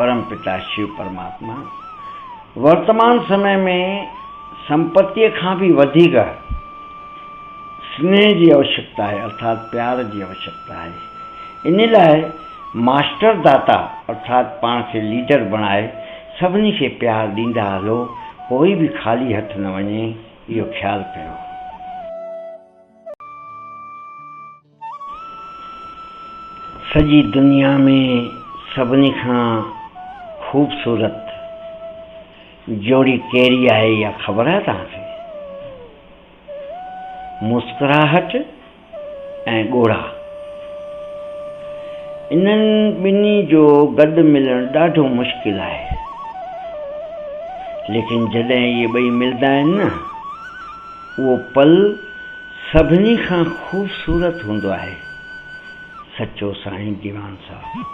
پرم پتا شو پرماتما ورتمان سمي ۾ سمپتيء کان به وڌيڪ سنيهه جي آوشڪتا آهي ارٿات پيار جي آوشڪتا آهي. ان لاء ماسٽر داتا ارٿات پاڻ کي ليڊر بڻائي سڀني کي پيار ڏيندا هلو، ڪوئي به خالي هٿ نه وڃي اهو خيال ڪيو. سڄي دنيا ۾ سڀني کان خوبصورت جوڙي ڪهڙي آهي اها خبر آهي توهان کي؟ مسڪراهٽ ۽ ڳوڙها. انهن ٻنهي جو گڏ ملڻ ڏاڍو مشڪل آهي. ليڪن جڏهن اهي ٻئي ملدا آهن نه اهو پل سڀني کان خوبصورت هوندو آهي. سچو سائين ديوان صاحب.